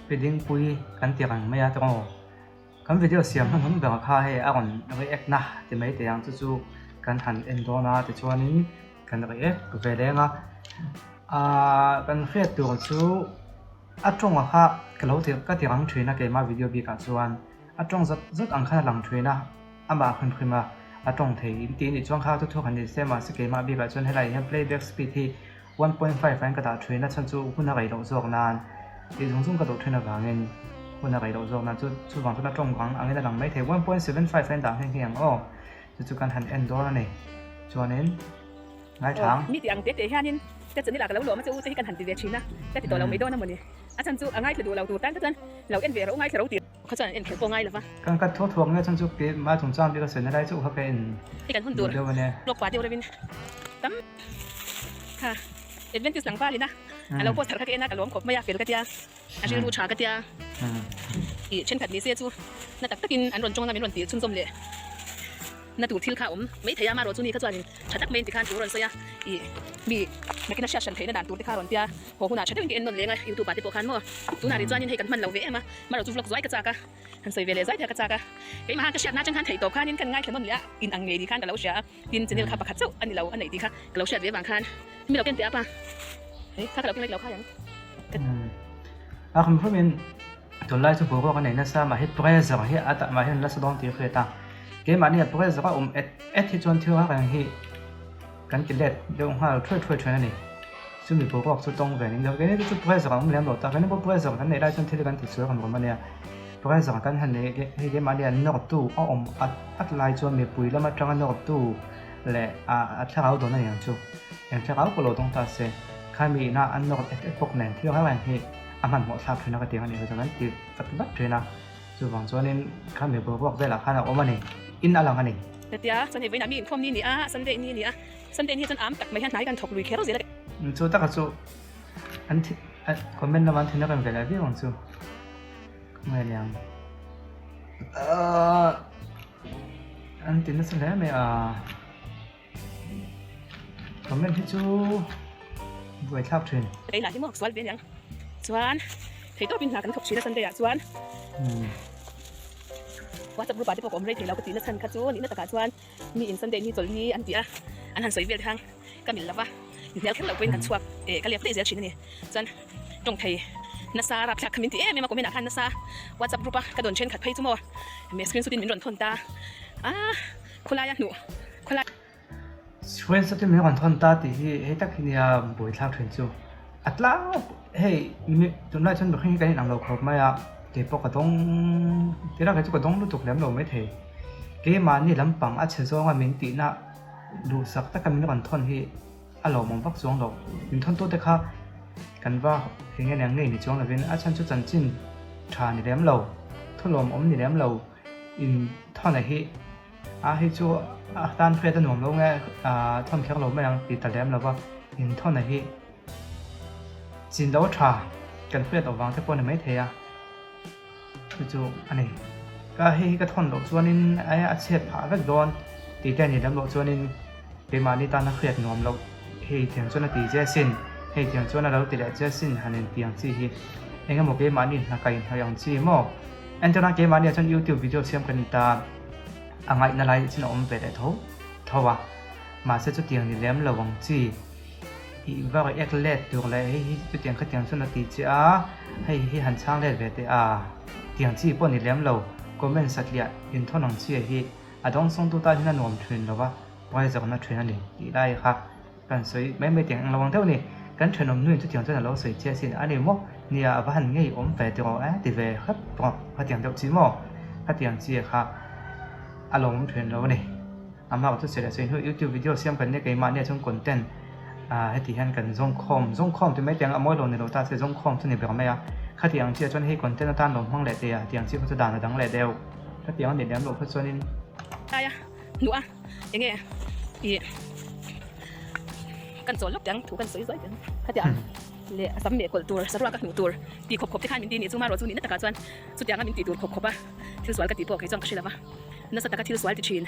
Pi Dingpui kan ti reng mai a tawng aw. Kan video siam hmanhmawh berah kha hei a rawn react na ti mai teh ang chu chu kan han en dawn a tichuanin kan react ve leng a. Ahh kan hriat tur chu a tawng kha ka lo ti ka ti rang thin a keimah video bikah chuan a tawng zawt zawt ang khan a lang thin a amah hrim hrim a a tawng thei in tih nih chuan kha thu thu han ni se mahse keimah bikah chuan helai hian playback speed hi 1.5 ah hian ka dah thin a chhan chu hun a rei loh zawk nan tih zung zung ka duh thin avangin hun a rei loh zawk nan chu chuvang chuan a tawng ang angin a lang mai thei 1.75 ah hian dah nghe nghe ang aw chu chu kan han en dawn a ni chuanin ngaithlang. Mi tih ang teh teh hianin ka channel ah ka lo lawm a che u te hi kan han ti ve thin a ka ti tawh lo mai dawn a mawni a chhan chu a ngaithla duh lo tur tan te chuan lo en ve rawh u ngaithla ro tih kha chuan an en kher pawh ngai lo va. Kan kat thuak thuak nge chhan chu kei mah chungchang bik a sawi na lai chauh kha ka en Hei kan hun tur duh deuh a nia. Lawk pah deuh reuhin tam kha Adventist tlangval ina a lo post thar kha ka en a ka lawm khawp mai a fel ka tia a rilru tha ka tia ih thenkhat ni se chu na tak takin an rawn tawng anga min rawn tih chhunzawm leh na tur thil kha a awm mai thei a amaherawhchu ni kha chuanin tha tak maiin tikhan thu rawn sawi a ih mi nakin a hriat hran theihna dan tur te kha a rawn tia haw hunah tha deuhin ka en nawn leng a youtube ah te pawh khan maw tunah rih chuanin hei kan hman lo ve em a amaherawhchu vlog zuai ka chak a. Han sawi ve leh zai thei a ka chak a, keimah khan ka hriatna atang khan theih tawp khanin kan ngaithla nawn leh a, in ang ngei tih khan ka lo hria a, tin channel kha pakhat chauh a ni lo a neih tih kha ka lo hriat ve vang khan mi lo ken teh a pa hei kha ka lo ken lek lo khai ang. A hrim hrimin tunlai chu boruak a nei nasa mah hi pressure hi a tah mah hian nasa dawn tih a hriat a, keimahni a pressure a awm et et hi chuan thil reng hi Kan ti let deuh nghal thuai thuai thin a ni. Chumi boruak chu tawng ve ning lo. Keini chu pressure a awm lem lo ta. Keini pawh pressure kan neih lai chuan thil kan ti sual kan rawm a nia. Pressure kan han neih hei keimahni an nawrtu a awm at at lai chuan mipui lam atanga nawrtu leh a thlarau dawn a ni ang chu. Eng thlarau pawh lo dawng ta se. Khami ina an nawr et et bawk nen thil reng reng hi a hmanhmawh thlak thin a ka ti ang a nih chu kan ti vat vat thin a. Chuvang chuanin khami boruak velah khan a awm a ni. In a lang a ni. Hetia chuan hei vawiinah mi inkhawm ni a ni a, Sunday ni a ni a, Sunday ni hi chuan am tak mai hian hnai kan thawk lui kher zel a. Chu taka chu an thi comment lama an thin a rem ve leh viau ang chu. Khawngaih a niang. Ahh an ti nasa hle mai a. Comment hi chu buaithlak thin. Kei lah hi maw sual ve aniang chuan theitawpin hna kan thawk thin a Sunday ah chuan WhatsApp group ah te pawh ka awm rei thei lo ka tihna chhan kha chu nihna takah chuan mi in Sunday ni chawlh ni an ti a an han sawi vel te khang ka mil lova inhnial kher loh pawhin kan chhuak eh ka lep daih zel thin a ni chuan tawng thei nasa rapthlak kha min ti em em a comment ah khan nasa WhatsApp group a ka dawn thenkhat phei chu maw screenshot in min rawn thawn ta a khawlaia hnuh khawlai. Screenshot in min rawn thawn ta tih hi hei tak hi nia buaithlak thin chu a tlang hei tunlai chuan mihring hi kan inang lo khawp mai a keipawh ka dawng tirah kei chu ka dawng lutuk lem lo maithei keimahni lampang a chhe zawnga min tihna duhsak taka min rawn thawn hi a lawmawm vak chuang lo min thawn tute kha kan va eng nge eng ngei ni chuang lovin a chhan chu chanchin tha ni lem lo thu lawmawm ni lem lo in thawn a hi A hei chu a tan hriat a nuam lo nge thawn kher lo mai ang tih ta lem lo va, inthawn a hi chin lo tha kan hriat loh vang te pawh a ni maithei a, chu chu a ni. Ka hei hi ka thawn loh chuanin a chhiat phah vek dawn tih te a ni lem loh chuanin keimahni tana hriat nuam loh hei tiang chuan a ti che asin, hei tiang chuan a lo ti leh che asin han intiang chi hi eng emaw keimahni hna ka inhnawih ang chi maw? Entirna keimahni ah chuan YouTube video siam kan ni ta. A ngaihna lai chin a awm ve leh tho tho a, mahse chutiang ni lem lo ang chi ih va react let tur leh hei hi chutiang khatiang chuan a ti che a, hei hi han chhang let ve teh a, tiang chi pawh ni lem lo, comment satliah inthawn ang chi hi a dawngsawngtu tan hian a nuam thin lo va, pressure na thin a ni tih lai kha kan sawi mai mai tiang englo ang deuh a ni, kan thenawm nuin chutiang chuan a lo sawi che asin a ni maw? Nia a va han ngei awm ve tiraw e ti ve hrep tawh khatiang deuh chi maw? Khatiang chi kha a lo awm thin lo a ni. Amah erawh chu sawi leh sawi hnu youtube video siam kan nia keimah nia chuan content ah heti hian kan zawng khawm zawng khawm ti mai tiang a mawi lo ni lo ta se zawng khawm chu ni ber mai a, khatiang chi ah chuan hei content atan lo hmang leh teh a tiang chi kha chu dan a dang leh deuh khatiang a nih lem loh kha chuanin. Aia hnuh a enge ih kan chawl lawk teh ang thu kan sawi zuai teh ang khatiang leh a sam meh kawlh tur saruak a hmuh tur tih khawp khawp te khan min ti nih chu marawh chu nihna takah chuan chutianga min tih tur khawp khawp a thil sual ka tih pawh kei chuan ka hre lo va. Nasa taka thil sual ti thin.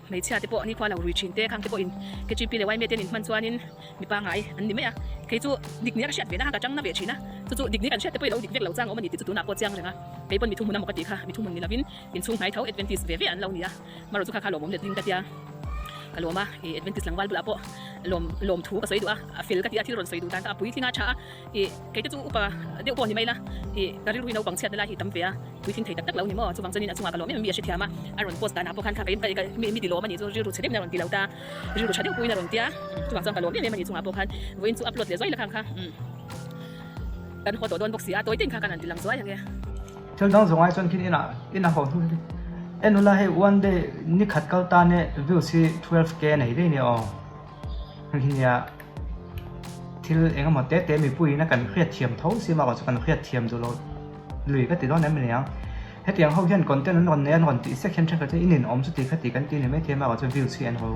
Hmeichhia te pawh nikhua lo rui thin te khang te pawhin KGP leh yma te an inhman chuanin mipa ngai an ni mai a. Kei chu dik nia ka hriat ve na kha ka tang na ve thin a. Chu chu dik ni kan hriat te pawh i lo dik vek lo chang awm a ni tih chu tunah pawh chiang reng a. Kei pawn mi thuhmun amaw ka tih kha mi thuhmun ni lovin inchhung hnai tho Adventist ve ve an lo ni a. Marawh chu kha kha lawmawm let ding ka tia ka lawm a. I Adventist tlangval bulah pawh lawm lawm thu ka sawi duh a. A fel ka ti a thil rawn sawi duh dan kha a puitling a tha a. Ih, kei te chu upa deuh pawh ni mai la, ih, ka rilru hi naupang chhiatna lai hi tam ve a, puitling thei tak tak lo ni maw? Chuvang chuanin a chungah ka lawm em em mi a hrethiam a, a rawn post danah pawh khan kha kei ka mi mi ti lawm a nih chu rilru chhe deuhin a rawn ti lo ta, rilru tha deuh puiin a rawn tia, chuvang chuan ka lawm em em a nih chungah pawh khan vawiin chu upload leh zuai la khang kha, umm, kan haw tawh dawn bawk si a, tawi tein kha kan han ti lang zuai ang e. Thil dang zawng ai chuan khin inah inah haw hnu hi en ula hei one day ni khat kal tan e views hi 12k nei daih nia aw. Hei hi nia thil eng emaw te te mipuiin a kan hriat thiam tho si mah chu kan hriat thiam duh loh lui ka ti dawn em ni ang. Hetiang ho hian content an rawn nei a an rawn tih sek hian thenkhat chuan in inawm chu ti kha ti kan ti ni maithei mah chu views hi an ho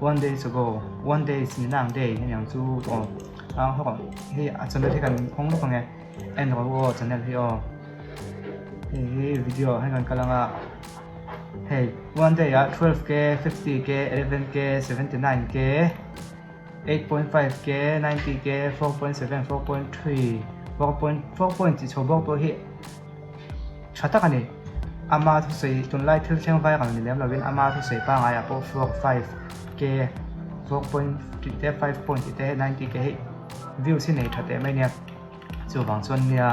one days ago one days ni nang day hetiang chu aw a ho hei a channel hi kan hawng lawk ang e en rawh u aw channel hi aw hei hi video ah hian kan kal ang a. Hei one day ah 12k, 50k, 11k, 79k, 8.5k, 90k, 4.7, 4.3, 4.4 point tih chho bawk pawh hi tha tak a ni. Ama thusawi tunlai thil thleng viral ni lem lovin ama thusawi pangngai ah pawh 4, 5k, 4 point tih te, 5 point tih te, 90k hi views hi nei tha teh mai nia. Chuvang chuan nia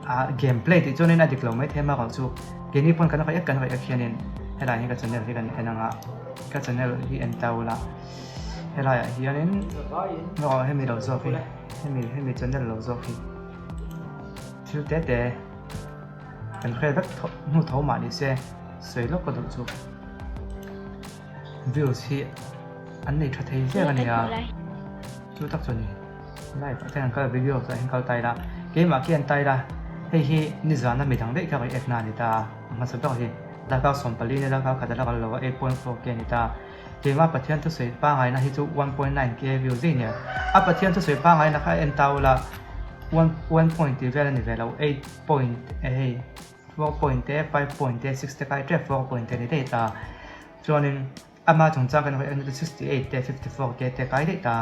ah game play tih chuanin a dik lo maithei a erawh chu keini pawn kan react kan react hianin helai hi ka channel hi kan en ang a ka channel hi en ta ula helaiah hianin aw hemi lo zawk hi hemi hemi channel lo zawk hi thil te te kan hre vek hnu tho mah ni se sawi lawk ka duh chu views hi an nei tha thei zel a nia chu tak chu a ni. Live ah te an kal video ah hian kal ta ila keimah khi an ta ila hei hi nizan a midang daih kha react na a ni ta a hmasa ber hi darkar 14 ni darkar khat a la kal lo a 8.4 k a ni ta keimah Pathian thusawi pangai na hi chu 1.9 k view zui nia a Pathian thusawi pangai na kha en ta ula 1 1 point tih vel a ni ve lo 8 point hei 4 point te 5 point te 6 te kai tep 4 point te a ni daih ta chuanin Ama chungchang kan hawi en 68 te 54 te te kai daih ta.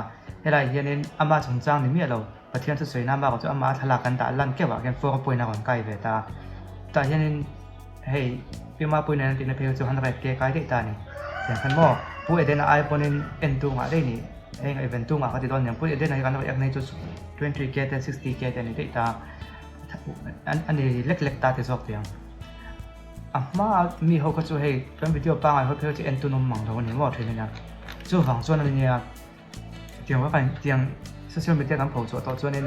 Helai hianin ama chungchang ni miah lo, Pathian thusawi na bakah chu ama thlalak kan dah lan keuh ah khian four point a rawn kai ve ta. Tah hianin hei Pima pui nen an tihna phei chu 100 ke kai daih ta a ni. Tiang khan maw Pu Edena ai pawnin entu ngah daih ni, heng event tu ngah ka ti dawn aniang Pu Edena hi kan rawn ek nei chu 20 ke te 60 ke te a ni daih ta. A ni lek lek ta ti zawk tiang. A hma mi ho kha chu hei kan video pangai ho phei chu en tun awm mang lo a ni maw thin a nia. Chuvang chuan a nia tiang vak a tiang social media kan pho chhuah tawh chuanin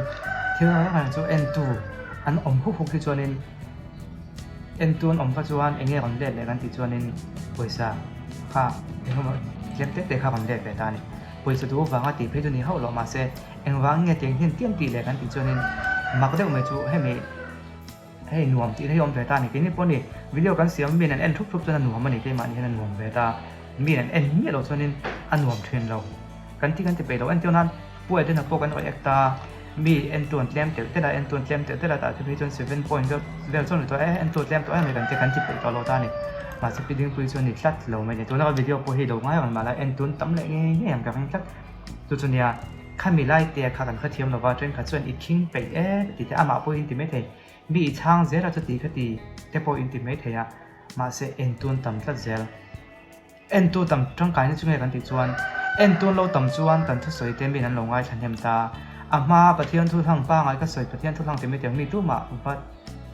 thil reng reng chu en tu an awm huk huk hi chuanin en tu an awm kha chuan eng nge rawn let leh kan tih chuanin pawisa kha eng emaw tlem te te kha rawn let ve ta a ni. Pawisa duh avanga tih phei chu ni hauh loh mahse engvang nge tiang hian tiang tih leh kan tih chuanin mak deuh mai chu hemi Hei nuam tih na hi awm ve ta a ni. Keini pawh ni video kan siam miin an en thup thup chuan a nuam a ni. Keimahni hian a nuam ve ta. Miin an en miah loh chuanin a nuam thin lo. Kan ti kan ti peih lo. Entir nan Pu Edena pawh kan react a, mi entu an tlem telh telh a, entu an tlem telh telh a tah te phei chuan 7 point vel vel chuan ni tawh e, entu a tlem tawh em mai kan ti kan ti peih tawh lo ta a ni. Mahse Pi Dingpuii chuan ni tlat lo mai ni. Tuna ka video pawh hi lo ngai reng mahla entu an tam leh ngei ngei ang ka ring tlat. Chu chu nia Khami lai te kha kan hrethiam lova thenkhat chuan i khing peih e ti te amah pawhin ti maithei, mi i chhang zel a chuti kha ti te pawhin ti maithei a, mahse entun tam tlat zel. Entu tam tangkaina chu nge kan tih chuan entun lo tam chuan kan thusawi te min an lo ngaithla hnem ta. A hma Pathian thu hlang pangai ka sawi Pathian thu hlang ti maithei ang mi tumah va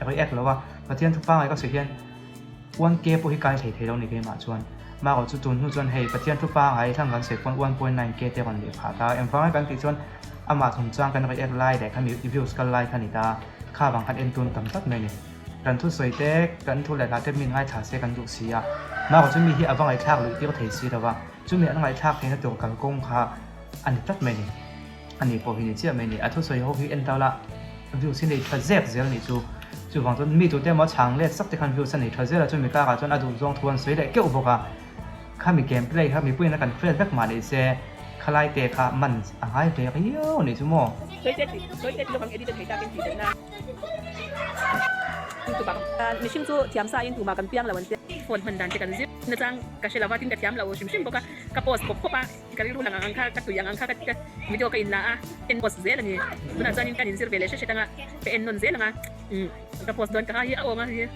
react lo a, Pathian thu pangai ka sawi hian 1K pawh hi kai thei thei lo ni keimah chuan. Marawh chu tun hnu chuan hei Pathian thu pangai hlang kan sawi pawn 1.9K te rawn leh phah ta. Engvang kan tih chuan amah chungchang kan react lai leh khami views kal lai kha ni ta. Kha vang khan en tun tam tak mai a ni. Kan thu sawi te, kan thu leh hla te min ngaithla se kan duh si a. Marawh chu mi hi a va ngaihthlak luih tir thei si lo va. Chumi an ngaihthlak theihna tur kalkawng kha a ni tlat mai a ni. A ni pawh hi ni chiah mai ni. A thusawi ho hi en ta la views hi nei tha zek zel nih chu. Chuvang chuan mi tute emaw chhang let sak te khan views a nei tha zel a, chumi karah chuan a duh zawng thu an sawi leh keuh bawk a. Khami game play kha mipuiin a kan hriat vek mah ni se khalai te kha man a ngai ve riau nih chu maw. Mihring chu thiamsa in tumah kan piang lo an tia. phone hman dan te kan zir nachang ka hre lova tin ka thiam lo hrim hrim bawk a, ka post pawp pawp a, ka rilru lang ang ang kha ka tui ang ang kha ka video ka inla a, en post zel a ni. Tunah chuanin kan inzir ve leh hre hret anga ka en nawn zel anga ka post dawn ka ha hi a awng a hi.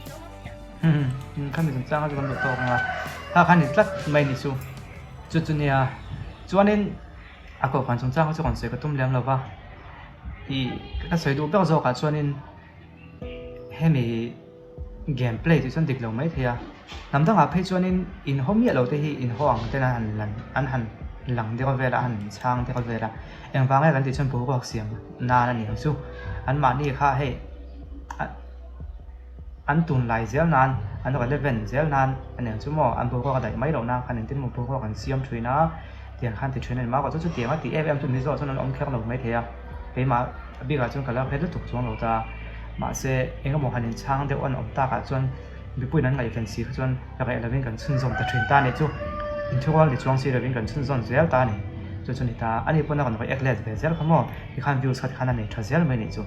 Khami chungchang kha chu kan duh tawk ang a, kha kha ni tlat mai ni chu chu chu nia chuanin a kohhran chungchang kha chu kan sawi ka tum lem lova ih ka sawi duh ber zawkah chuanin hemi game play tih chuan dik lo mai thei a, hnam dangah phei chuanin in haw miah lo te hi in haw ang ten an han lan an han lang deuh vel a an han chhang deuh vel a engvang nge kan tih chuan boruak siam nan a ni ang chu anmahni kha hei an tunlai zel nan an relevant zel nan a ni ang chu maw an boruak a daih mai loh nan khan engtin emaw boruak an siam thin a tiang khan ti thin a ni mahse chu chutiang a tih em em chu Mizo ah chuan an awm kher lo mai thei a keimah bikah chuan ka la hre lutuk chuang lo ta mahse eng emaw han inchhang deuh an awm takah chuan mipuiin an ngaihven si kha chuan reh lovin kan chhunzawm ta thin ta a nih chu inthurual ni chuang si lovin kan chhunzawm zel ta a ni chu chu ni ta ani pawn a rawn react let ve zel kha maw tikhan views kha tikhan a nei tha zel mai a nih chu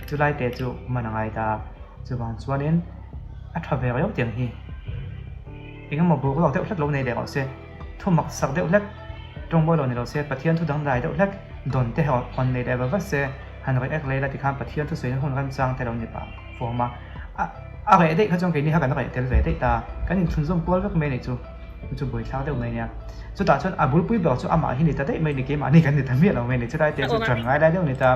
chulai te chu man a ngai ta chuvang chuanin a tha ve riau tiang hi eng emaw boruak deuh hlek lo nei leh rawh se. Thu mak sak deuh hlek, tawngbawi lo ni lo se, Pathian thu dangdai deuh hlek, dawn te hawn nei leh va va se, han react lei la tikhan Pathian thusawiin hun remchang te lo ni pah fawm a. A reh daih kha chuan keini kha kan reh tel ve daih ta, kan inthlunzawm kual vek mai a nih chu, chu chu buaithlak deuh mai a nia. Chutah chuan a bulpui ber chu amah hi ni ta daih mai a ni, keimahni kan ni ta miah lo mai a ni, chulai te chu ṭan ngai lai deuh a ni ta.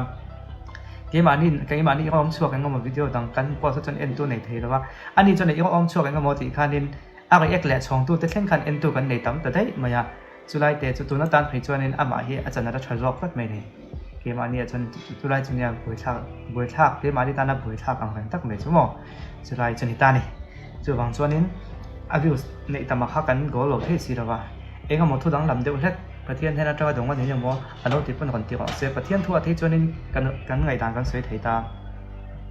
Keimahni keimahni i awm chhuak eng emaw video dang kan post a chuan entu nei thei lo a, ani chuan i awm chhuak eng emaw tih khanin A react leh chhawngtute thleng khan entu kan nei tam ta daih mai a, chulai te chu tun atan phei chuanin amah hi a chan a la tha zawk tlat mai ni. Keimahni ah chuan chulai chu nia buaithlak buaithlak keimahni tana buaithlak ang reng tak mai chu maw chulai chu ni ta ni. Chuvang chuanin a views neih tam ah kha kan goal lo thei si lo va, eng emaw thu danglam deuh hlek Pathian hnen atanga dawng a ni emaw a lo ti pawn rawn ti rawh se. Pathian thu ah thei chuanin kan kan ngaihdan kan sawi thei ta,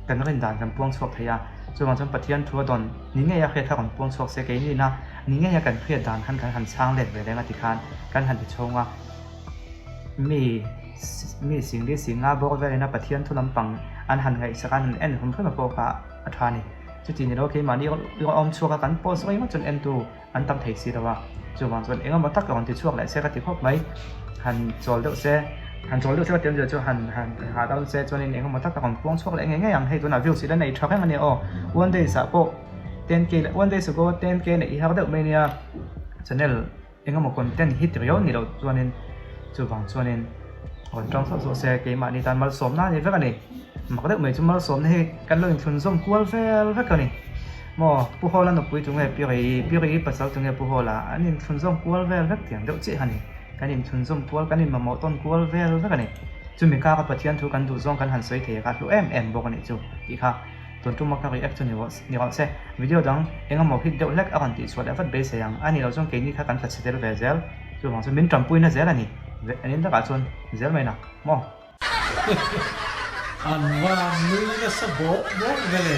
kan rindan kan puang chhuak thei a. Chuvang chuan Pathian thu a dawn ni ngei a hriat kha rawn puang chhuak se keini ina ni ngei a kan hriat dan khan kan han chhang let ve reng a tikhan kan han ti chhawng a, mi mi singli singa bawr vel ina Pathian thu lampang an han ngaihsak a an han en hum hrim a pawh kha a tha a ni. Chuti ni lo keimahni awm chhuak a kan post ringawt chuan entu an tam thei si lo a, chuvang chuan eng emaw tak rawn ti chhuak leh se ka ti khawp mai, han chawl deuh se, han chawl deuh se ka ti awmzia chu han han hah dawn se chuanin eng emaw tak a rawn puang chhuak leh ngei ngei ang, hei tunah views ila nei tha reng a nia aw, one days ah pawh ten k leh one days ago ten k neih i har deuh mai nia, channel eng emaw content hit riau ni loh chuanin chuvang chuanin rawn tang sauh sauh se keimahni tan malsawmna a ni vek a ni, mak deuh mai chu malsawmna hi kan lo inthlun zawm kual vel vek a ni. Maw, Pu Hawla nupui chu nge Pi Rei, Pi Rei pasal chu nge Pu Hawla, an inthlunzawm kual vel vek tiang deuh chiah a ni. Kan inthlunzawm kual, kan inmamawh tawn kual vel vek a ni. Chumi kaka Pathian thu kan duh zawng kan han sawi thei a kha hlu em em bawk a nih chu tih kha tun tuma ka react chu ni rawh se. Video dang eng emaw hit deuh hlek a rawn tihchhuah leh vat beisei ang. A nih loh chuan keini kha kan tla chhe tel ve zel. Chuvang chuan min tanpuina zel a ni. An in takah chuan zel mai na maw? An van nui nasa bawk bawk vele.